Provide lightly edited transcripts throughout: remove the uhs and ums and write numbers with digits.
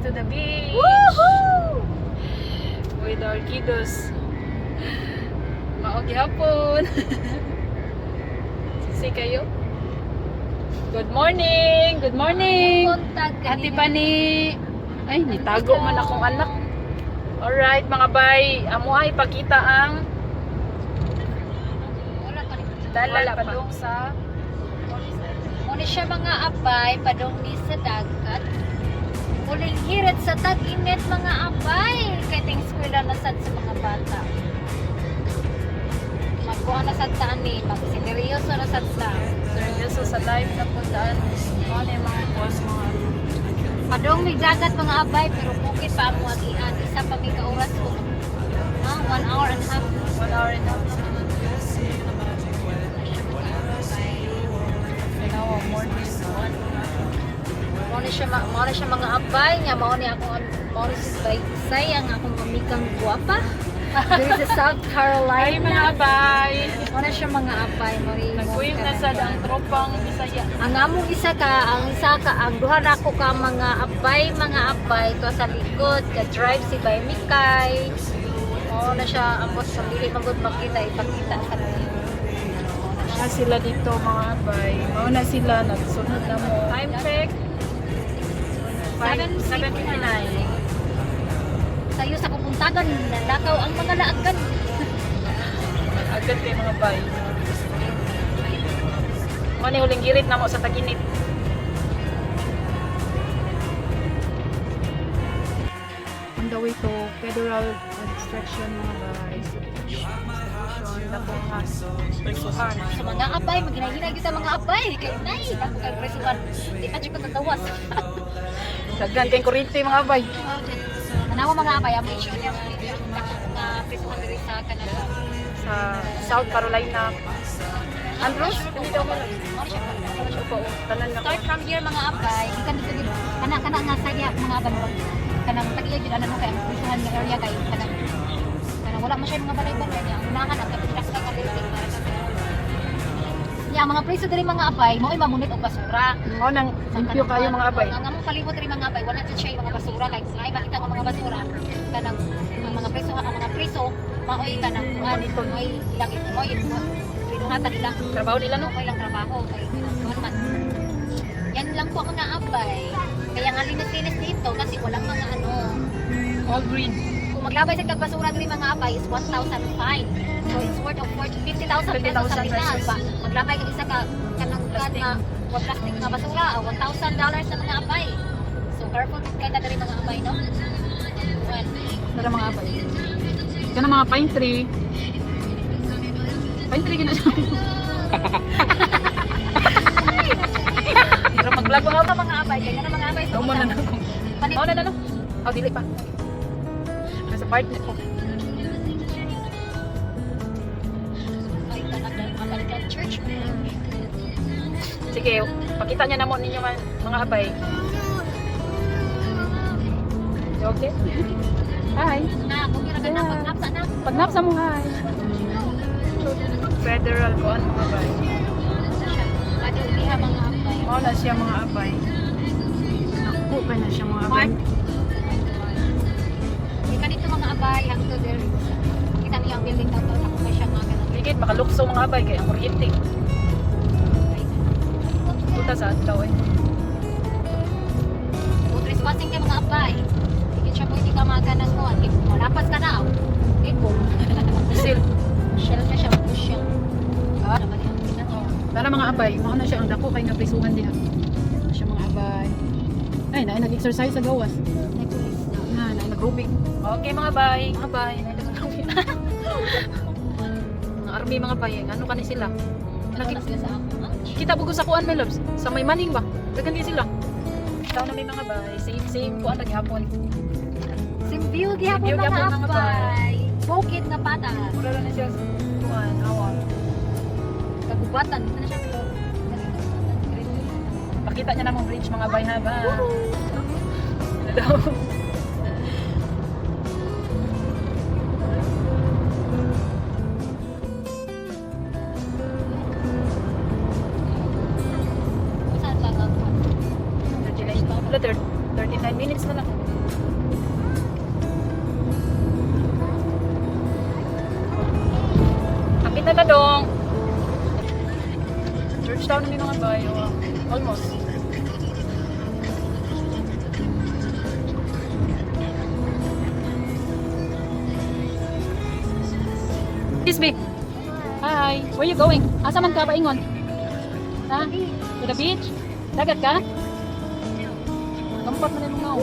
to the beach. Woohoo! With our kiddos. Mao gihapon. Sisi kayo. Good morning! Good morning! Buntag Ate Pani! Ay, nitago man akong anak. Alright, mga bay. Amo ay pakita ang Wala pa ni. dalan padung sa Muna siya, mga abay, padong ni sa dagat. Uling hirit sa tag-init, mga abay. Kay ting eskwela na sad sa mga bata. Magkuha na sad ta ani, magsineryoso na sad ta. Seryoso sa live na puntaan. Ano yung mga post mga Padong may dagat, mga abay, pero bukid pa amo agian. Isa pa may ka oras ko. Ah, 1 hour and a half. 1 hour and a half. Now, morning. Mao na siya, mga abay, nga mao ni akong mao ni si Bay Isay ang akong amikang guwapa diri sa South Hi, Carolina. mga abay! Mao na siya, mga abay, mao ni Nag-uwim na sad ang tropang Bisaya. Ang among isa ka, ang isa ka, ang duha nako ka mga abay, mga abay to sa likod, ka drive si Bay Mikay. Mao na siya, ambot sa dili man gud makita, ipakita sa mga. Mga sila dito, mga abay. Mauna sila, nagsunod na mo. Time check. 7:59. Sayo sa kupuntagan, nalakaw ang mga laagan. Agad kay mga bay. Mao ni huling girit na mo sa taginit. On the way to Federal Construction, mga bay. Construction, dako nga prisuhan. Sa mga abay, maghinay-hinay gyud sa mga abay. Kay nay, dako kay presuhan. Di pa jud ko kagawas. Daghan kay kuryente, mga bay. Tanawa, mga abay, ang issue niya mga dako nga presuhan diri sa Canada. Sa South Carolina. Andros? Hindi daw mo. Mao na siya. Opo, tanan na. Start from here, mga abay. Gikan dito dito. Kana kana nga saya, mga abay, murag kanang tag-iya jud ana no, kay ang presuhan nga area kay kanang kanang wala man siya mga balay-balay niya. Ang unahan ang kapit ka ka building para sa. Ya, mga preso diri, mga abay, mao mamunit og basura. Mao nang limpyo kayo, mga abay. Ang among palibot diri, mga abay, wala jud siya mga basura kay kung ay makita nga mga basura kanang ang mga preso, ang mga preso maoy kanang kuan, maoy ilang, maoy binuhatan nila. Trabaho nila, no? Maoy lang trabaho kay kanang kuan man. Yan lang po, mga abay. Kaya nga linis-linis dito kasi walang mga ano. All green. Kung maglabay sa kag basura diri, mga abay, is 1,000 fine. So it's worth of 40 50,000 pesos sa 50,000 Pinas. pesos. Ba, maglabay ka isa ka kanang kan Plastic. nga wa plastic nga basura, $1,000 na, mga abay. So careful kay ta diri, mga abay, no? Well, Tara, mga abay. Kana mga pine tree. Pine tree gina siya. Pero mag-vlog mga mga mga abay kay kana, mga abay, Tao mo na na akong. Palit. Mao na na no. Oh, dili pa. Nasa part na ko. Ay, kanang Anglican Church. Sige, pakita niya na mo ninyo man, mga abay. You okay? Hi. Na, kung kira ka na pagnapsa na. Pagnapsa mo, hi. Federal ko ano, mga abay. Adto diha, mga abay. Mao na siya, mga abay. Ako pa na siya, mga abay. Ika dito, mga abay, hangtod diri. Kita niyo ang building daw ako pa siya mga kanang. Ligid makalukso, mga abay, kay ang kuryente. Punta sa adlaw eh. Kung trespassing kay, mga abay, hindi siya pwede ka mga mo. Kay malapas ka na. Iko. Sil. Shell na siya, shell. Ah. Naman yung pinaka. Tara, mga abay, mao na siya ang dako kay nga prisuhan diha. Mao siya, mga abay. Ay, na nag-exercise sa gawas. Nagpulis na. Na, na nag-grouping. Okay, mga abay, mga abay, na nag-grouping. Mga army, mga abay, ano kani sila? Nakita sila sa ako. Ah, Kita bugo sa kuan, my loves. Sa may maning ba? Daghan din sila. Ikaw na may mga bay, same same kuan lagi hapon. Simbiw gihapon, Simbiw mga gihapon, mga abay. Bukid nga pata. Mura ra na siya sa kuan, awa. Kagubatan. Ito na siya pero Pakita niya namang bridge, mga bay, ha ba? Ano daw? Saan ba gagawin? 39, 39 minutes na lang. ta, dong. Georgetown na mi, mga bay. Oh, almost. Excuse me. Hi. Where you going? Asa man ka paingon? Ha? To the beach? Dagat ka? Kampat man imong nao.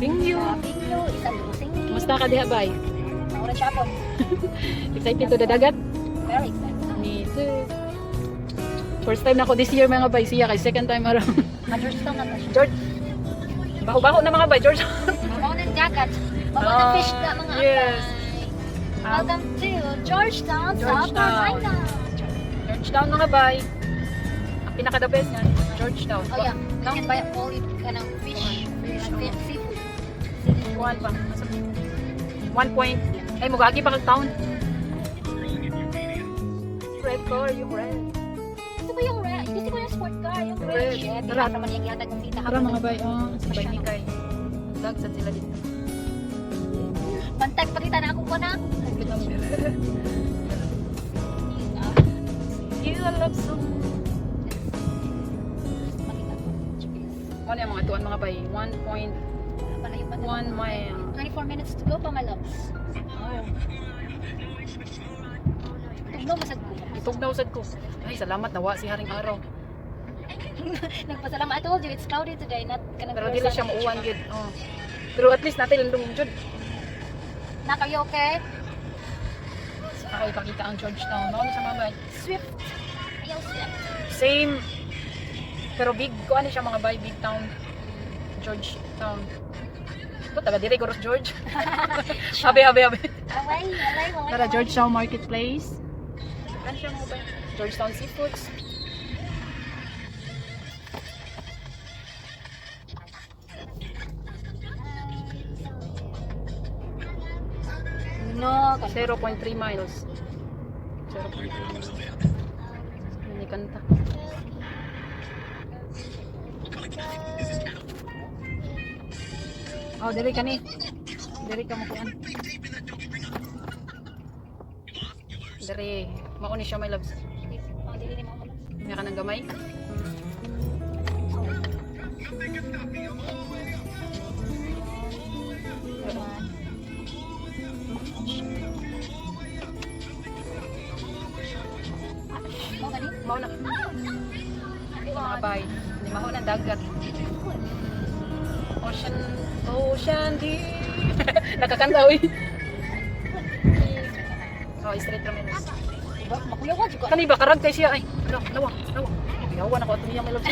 Thank you. Thank you. Isang thank you. Kumusta ka diha, bay? Maura siya ako. Excited to the dagat? Very excited. Me too. First time na ako this year, mga bay. Siya kay second time around. Ma-Georgetown na to siya. George. Baho-baho na, mga bay, George. Mabaw ng dagat. Mabaw ng fish na, mga Yes. atay. Welcome to Georgetown, South Georgetown. Carolina. Georgetown, mga bay. Ang pinaka the best nga, Georgetown. Oh yeah, No? you can buy all it kanang fish, Fish, fish, oh. seafood. One pa. 1 point. Ay, mugagi pa kag town. Red car, yung red. Gusto ko yung red, gusto ko yung sport car, yung red. Red. Shit, Tara. tara. Naman yung gihatag ng tita. Tara, mga bay, oh, si Bay Mikay. Dagsad sila dito. Bantag pakita na akong kuana. You love so. Pakita ko. GPS. Ano yung mga tuan, mga bay? 1.1 Palayo pa tayo. mile. 24 minutes to go pa, my loves. Oh. Tugnaw masad ko. Itugnaw sad ko. Ay, salamat nawa si Haring Araw. Nagpasalamat. I told you it's cloudy today, not kanang Pero dili siya mauwan gid. Oh. Pero at least natin landong jud. Nak, are you okay? Ako ipakita ang Georgetown. Mao ni siya, mga bay. Swift. Ayaw swift. Same. Pero big ko ano siya, mga bay, big town. Georgetown. Ito taga dire Goros George. Habi habi habi. Away, away, away. Tara, Georgetown Marketplace. Ano siya, mga bay? Georgetown Seafoods. No, 0.3 miles. 0.3 miles. Yun yung kanta. Oh, dili ka ni. Dili ka mo kuan. Diri, mao ni siya, my loves. Oh, dili ni mo. Nga ka ng gamay. Mo gani? Mao na. Mga bay. Ni mao ng dagat. Ocean, ocean deep. Nakakanta uy. Oh, straight ra menos. Makuyaw jud ko. Kani ba karag kay siya ay. Ano, nawa, nawa. Biyawan ako ato niya, my loves.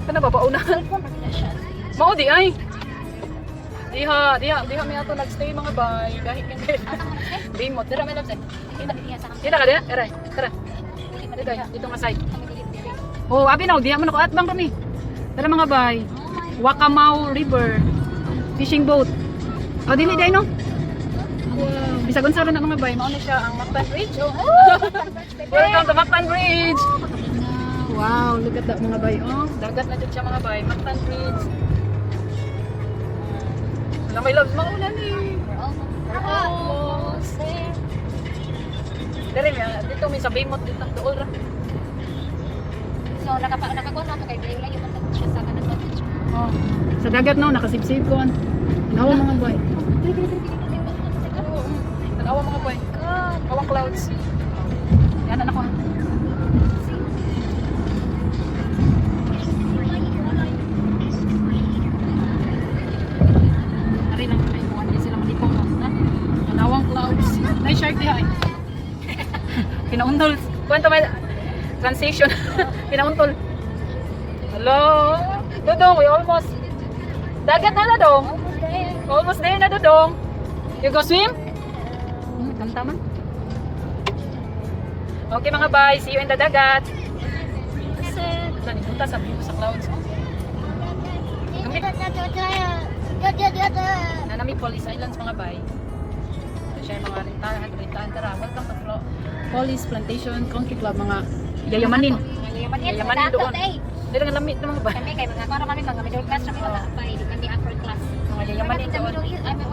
Kana ba bauna? Cellphone ra na siya. Mao di ay. Diha, diha, diha mi ato nagstay, mga bay. Dahil kay Asa mo na siya? Bimot, dira, my loves. Dili ba diha sa Dira ka diha, eray. Tara, Dili ba dito, diha? dito nga side. Kami dili dili. Oh, abi na, diha man ako atbang kami. Tara, mga bay. Oh my. Waccamaw River. Fishing boat. Oh, dili dai no? Wow. Bisag unsa ra na, mga bay, mao na siya ang Mactan Bridge. Oh. Welcome to Mactan Bridge. Wow, look at that, mga bay. Oh, dagat na jud siya, mga bay. Mactan Bridge. Wala, my loves, mauna ni. We're almost there. Dere mi dito mi sa Bimot dito ang duol ra. So nakakuha na ako kay layo layo man siya sa kanang cottage. Oh. Sa dagat no, nakasipsip ko. Tanawa, mga bay. Tanawa, mga bay. God. Awang clouds. Yan anak ko. See? Ari lang kay kuan di sila malipong no. Na? Tanawang clouds. Nay shark diha ay. Pinauntol. Kwento may transition. Pinauntol. Hello. Dodong, we almost. Dagat na na, dong. Almost there. Almost there na, Dodong. You go swim? Kanta man. Okay, mga bay, see you in the dagat. Kasi, punta sa view sa clouds. Oh. Gamit. Nanami Pawleys Islands, mga bay. Ito siya yung mga rentahan, rentahan. Tara, welcome to Pawleys Plantation Country Club, mga yayamanin. Yayamanin, Yayamanin doon. Eh. Dito nga lamit ng mga bay. Kami kay mga kuha kami mga middle class kami, mga apay, di kami upper class. Mga yayamanin Sa doon. middle east, I mean,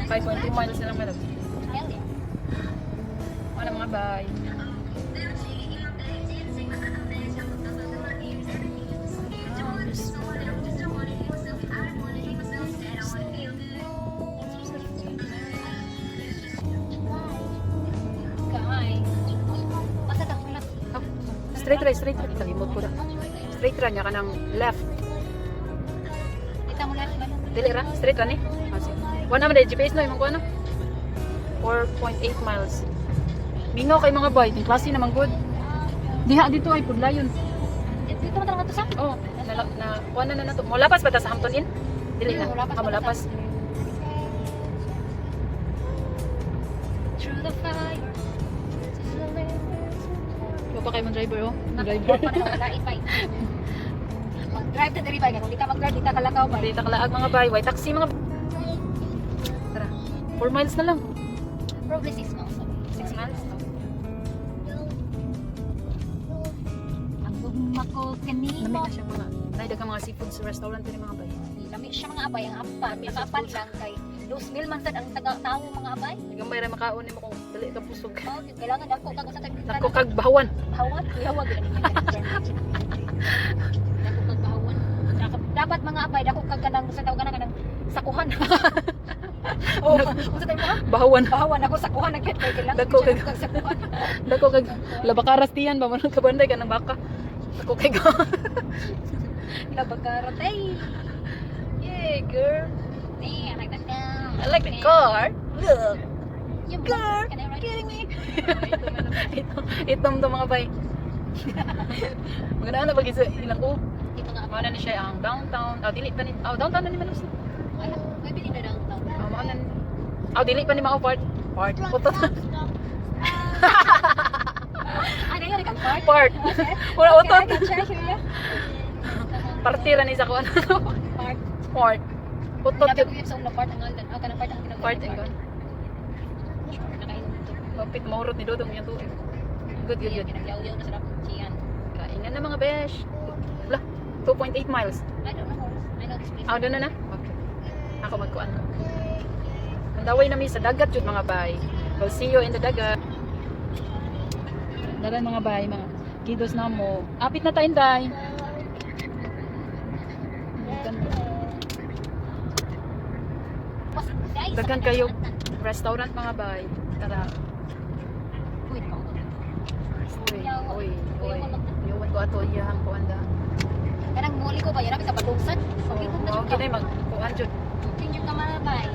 5.2 miles na lang, madam. Hell yeah. Wala, mga bay. Kay. Basta ka kulat. Oh, straight right, straight right. Kalimot ko na. Straight ra niya ka ng left. Kita mo left ba? Dili ra, straight ra ni. Ah, sige. Wala naman dahil GPS no, imong kuno. 4.8 miles. Mingaw kay mga bay, ting klase naman good. Diha dito ay pudlayon. Dito man talaga to sa. Oh, na na kuan na na to. Molapas ba ta sa Hampton Inn? Dili na. Molapas Ah, pa ta sa- molapas. Through the fire. Wa pa kay mo driver oh. Driver pa na wala ipay. Mag-drive ta diri bay kung di ka mag-drive di ta kalakaw bay. Dili ta kalaag, mga bay, way taxi mga. Tara. 4 miles na lang. Probably 6 months. 6 miles. Ang gugma ko Lami kanimo. na siya mga. Nay daghang mga seafood sa restaurant diri, mga bay. Lami siya, mga abay, ang apat. Lami sa Nakapat food. lang kay 2,000 man sad ang taga tawo, mga abay. Gamay ra makaon nimo kung dili ka busog. Oh, kailangan dako kag usa tag Dako kag bawan. Bahawan, kuyawa gid ani. Dako kag bahawan. Dapat, mga abay, dako kag kanang sa tawag kanang sakuhan. Oh, unsa tayo mo? Bahawan. Bahawan ako sakuhan na gyud kay kailangan Dako siya kag sakuhan. Dako kag labakaras tiyan ba man kabanday ka ng baka. Dako kay go. Labakarat ay. Yeah, girl. Damn, I like that car. I like the car. Look. Yung Girl, Can I ride? kidding me? Ito, itom to, mga bay. Maganda na pag isa ilang ko. Di mga Mao na ni siya ang downtown. Oh, dili pa ni. Oh, downtown na ni Manus. Ay, may bili na downtown. Oh, mao na ni. Oh, dili pa ni mao part. Part. Puto. Ay, nangyari kang part? Part. Wala Okay, utot. I can check here. Parte ra ni sa kuan. Part. Part. Utot Grabe yun. ko yun sa unang part ang ngalan. Ah, kanang part ang ginagawa. Part ang Sure, nakainom to. Mapit mahurot ni Dodong yung tuig. Good, good, Good, good. Pinagyaw-yaw na sarap ng chiyan. Kainan na, mga besh. Wala, 2.8 miles. I don't know. I know this place. Ah, doon na na? Okay. Ako magkuan ko. Mandaway na mi sa dagat jud, mga bay. We'll see you in the dagat. Dalan, mga bay, mga kidos na mo. Apit na tayo, day. Guys, Daghan kayo restaurant, mga bay. Tara. Uy, nakaunod. Uy, uy, uy. Yuwan ko ato iyang kuan da. Kanang muli ko ba, yan sa balungsan. Oh, Likod na oh, siya. kinay magkuan jud. Tingnan ka, mga bay.